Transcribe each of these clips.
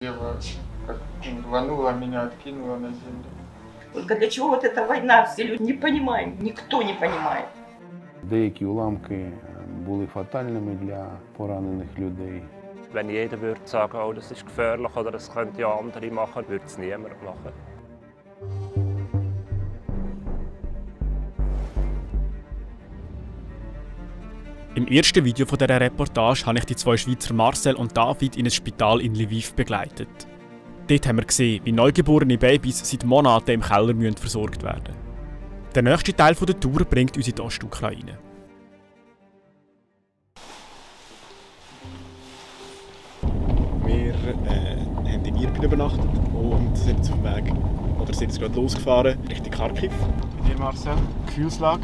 Слева как рвануло, меня откинуло на землю. Только для чего вот эта война, все люди не понимаем, никто не понимает. Деякі уламки були фатальними для поранених людей. Wenn jeder würde sagen, oh, das ist gefährlich oder das könnte ja andere machen, würde es niemand machen. Im ersten Video dieser Reportage habe ich die zwei Schweizer Marcel und David in ein Spital in Lviv begleitet. Dort haben wir gesehen, wie neugeborene Babys seit Monaten im Keller versorgt werden müssen. Der nächste Teil der Tour bringt uns in die Ostukraine. Wir haben in Irpin übernachtet und sind jetzt auf dem Weg, oder sind jetzt gerade losgefahren Richtung Kharkiv. Bei dir, Marcel, Gefühlslage?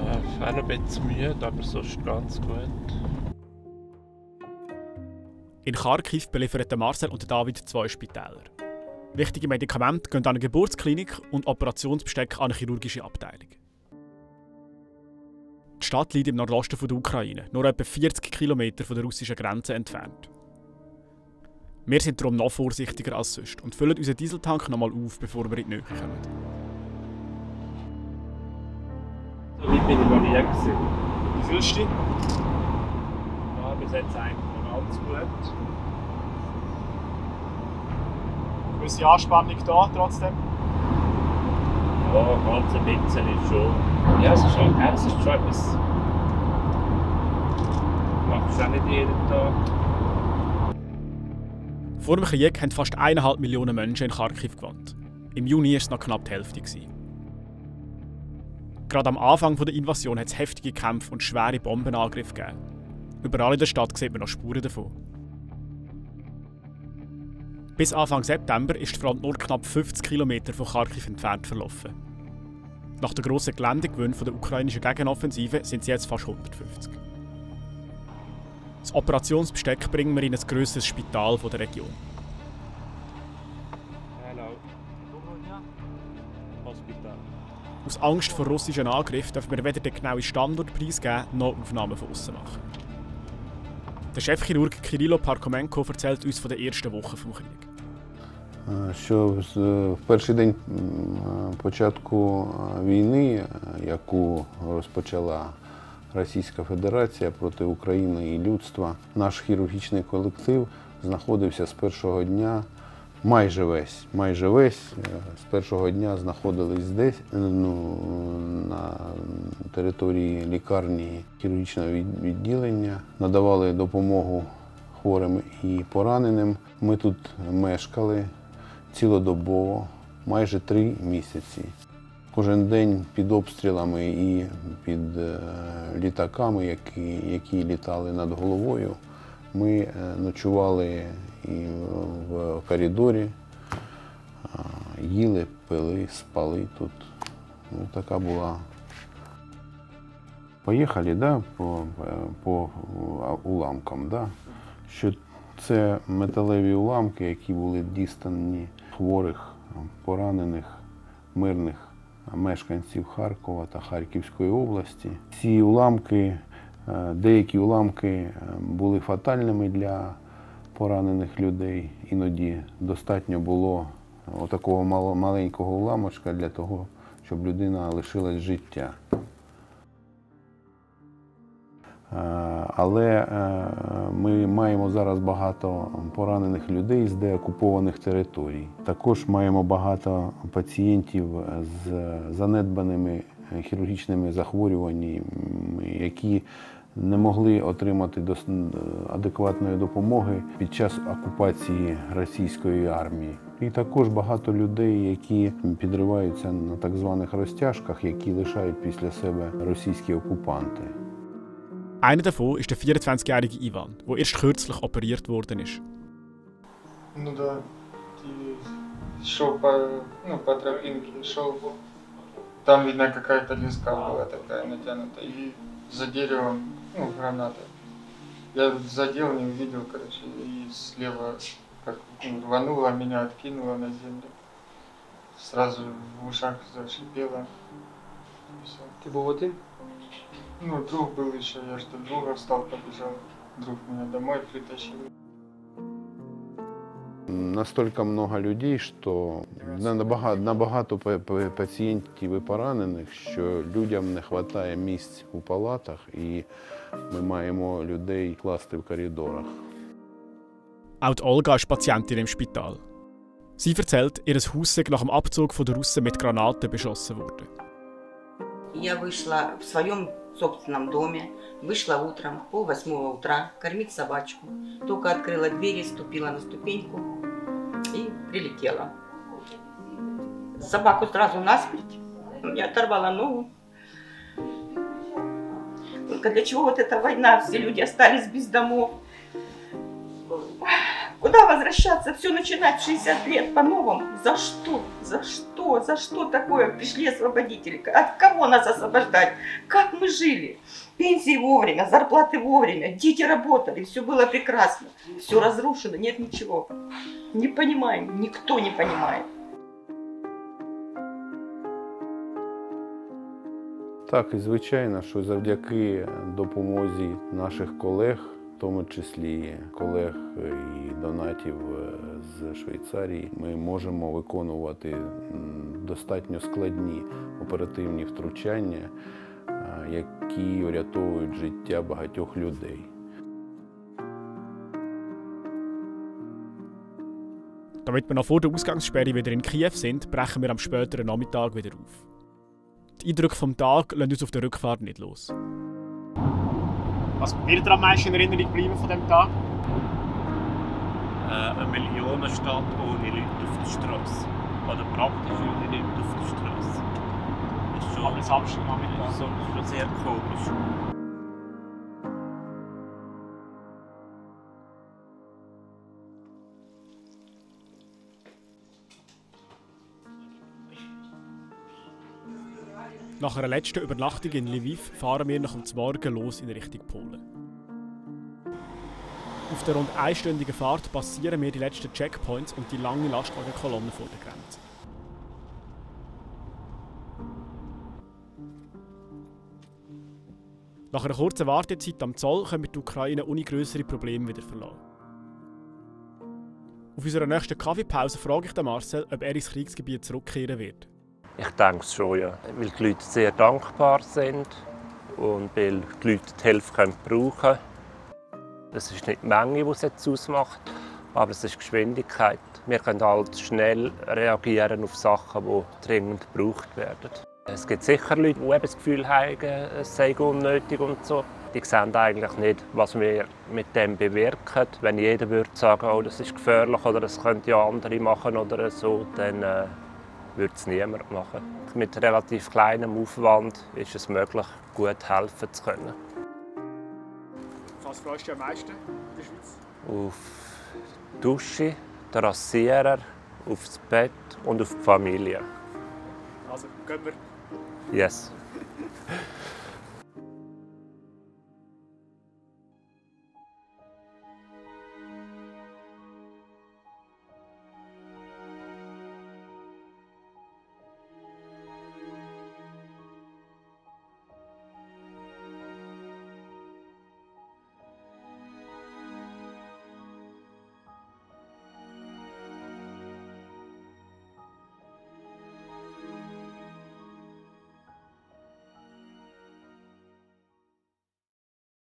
Ich bin ein bisschen müde, aber sonst ganz gut. In Kharkiv beliefern Marcel und David zwei Spitäler. Wichtige Medikamente gehen an eine Geburtsklinik und Operationsbesteck an eine chirurgische Abteilung. Die Stadt liegt im Nordosten der Ukraine, nur etwa 40 Kilometer von der russischen Grenze entfernt. Wir sind darum noch vorsichtiger als sonst und füllen unseren Dieseltank nochmal auf, bevor wir in die Nähe kommen. So weit bin ich noch nie gewesen. Wie fühlst du dich? Ja, bis jetzt eigentlich noch ganz gut. Gewisse Anspannung da trotzdem? Ja, ganz ein bisschen ist schon. Ja, es ist schon etwas. Machst du auch nicht jeden Tag. Vor dem Krieg haben fast 1,5 Millionen Menschen in Kharkiv gewohnt. Im Juni war es noch knapp die Hälfte. Gerade am Anfang der Invasion hat es heftige Kämpfe und schwere Bombenangriffe gegeben. Überall in der Stadt sieht man noch Spuren davon. Bis Anfang September ist die Front nur knapp 50 Kilometer von Kharkiv entfernt verlaufen. Nach der grossen Geländegewinn der ukrainischen Gegenoffensive sind sie jetzt fast 150. Das Operationsbesteck bringen wir in ein grösseres Spital der Region. Hallo. Hospital. Aus Angst vor russischen Angriffen dürfen wir weder den genauen Standort preisgeben noch Aufnahmen von außen machen. Der Chefchirurg Kirilo Parkomenko erzählt uns von der ersten Woche des Krieges. Що в перший день початку війни, яку розпочала Російська Федерація проти України і людства, наш хірургічний колектив знаходився з першого дня майже весь з першого дня знаходились десь на території лікарні хірургічного відділення, надавали допомогу хворим і пораненим. Ми тут мешкали цілодобово, майже 3 місяці. Кожен день під обстрілами і під літаками, які літали над головою, ми ночували і в коридорі, їли, пили, спали тут. Ну, така була. Поїхали, да, по уламкам. Да? Що це металеві уламки, які були дістані хворих, поранених, мирних мешканців Харкова та Харківської області. Ці уламки, деякі уламки були фатальними для поранених людей. Іноді достатньо було отакого маленького уламочка для того, щоб людина лишилась життя. Але ми маємо зараз багато поранених людей з деокупованих територій. Також маємо багато пацієнтів з занедбаними хірургічними захворюваннями, які не могли отримати адекватної допомоги під час окупації російської армії. І також багато людей, які підриваються на так званих розтяжках, які лишають після себе російські окупанти. Einer davon ist der 24-jährige Ivan, der erst kürzlich operiert worden ist. Ну да, шел по тропинке, шел, там видно какая-то леска была такая натянутая, и за деревом, граната. Я задел, не увидел, короче, и слева как рвануло, меня откинуло на землю. Сразу в ушах зашипело. Все. Ты был один? Ну, друг был еще, я что друга встал, побежал. Друг меня домой притащил. Настолько много людей, що набагато пацієнтів і поранених, що людям не вистачає місць у палатах, і ми маємо людей класти в коридорах. Auch die Olga ist Patientin im Spital. Sie erzählt, ihr Haus sei nach dem Abzug der Russen mit Granaten beschossen wurde. Я вышла в своем собственном доме, вышла утром, 7:30 утра, кормить собачку. Только открыла двери, ступила на ступеньку и прилетела. Собаку сразу насмерть, мне оторвала ногу. Только для чего вот эта война? Все люди остались без домов. Куда возвращаться? Все начинать в 60 лет по-новому. За что? За что? За что такое? Пришли освободители. От кого нас освобождать? Как мы жили? Пенсии вовремя, зарплаты вовремя, дети работали, все было прекрасно. Все разрушено, нет ничего. Не понимаем, никто не понимает. Так, і звичайно, що завдяки допомозі наших колег, в тому числі колег і донатів з Швейцарії, ми можемо виконувати достатньо складні оперативні втручання, які врятовують життя багатьох людей. Damit wir noch vor der Ausgangssperre wieder in Kiew sind, brechen wir am späteren Nachmittag wieder auf. Die Eindrücke vom Tag lassen uns auf der Rückfahrt nicht los. Was wird dir am meisten in Erinnerung geblieben von diesem Tag? Eine Millionenstadt ohne Leute auf der Straße. Oder praktisch ohne Leute auf der Straße. Das ist Am Samstagnachmittag. schon sehr komisch. Nach einer letzten Übernachtung in Lviv fahren wir nach dem Morgen los in Richtung Polen. Auf der rund einstündigen Fahrt passieren wir die letzten Checkpoints und die lange Lastwagenkolonne vor der Grenze. Nach einer kurzen Wartezeit am Zoll können wir die Ukraine ohne grössere Probleme wieder verlassen. Auf unserer nächsten Kaffeepause frage ich den Marcel, ob er ins Kriegsgebiet zurückkehren wird. Ich denke es schon, ja. Weil die Leute sehr dankbar sind und weil die Leute die Hilfe brauchen können. Es ist nicht die Menge, die es jetzt ausmacht, aber es ist die Geschwindigkeit. Wir können halt schnell reagieren auf Sachen, die dringend gebraucht werden. Es gibt sicher Leute, die das Gefühl haben, es sei unnötig und so. Die sehen eigentlich nicht, was wir mit dem bewirken. Wenn jeder würde sagen, oh, das ist gefährlich oder das könnten ja andere machen oder so, dann würde es niemand machen. Mit relativ kleinem Aufwand ist es möglich, gut helfen zu können. Was freust du dich am meisten in der Schweiz? Auf die Dusche, den Rasierer, auf das Bett und auf die Familie. Also, gehen wir. Yes.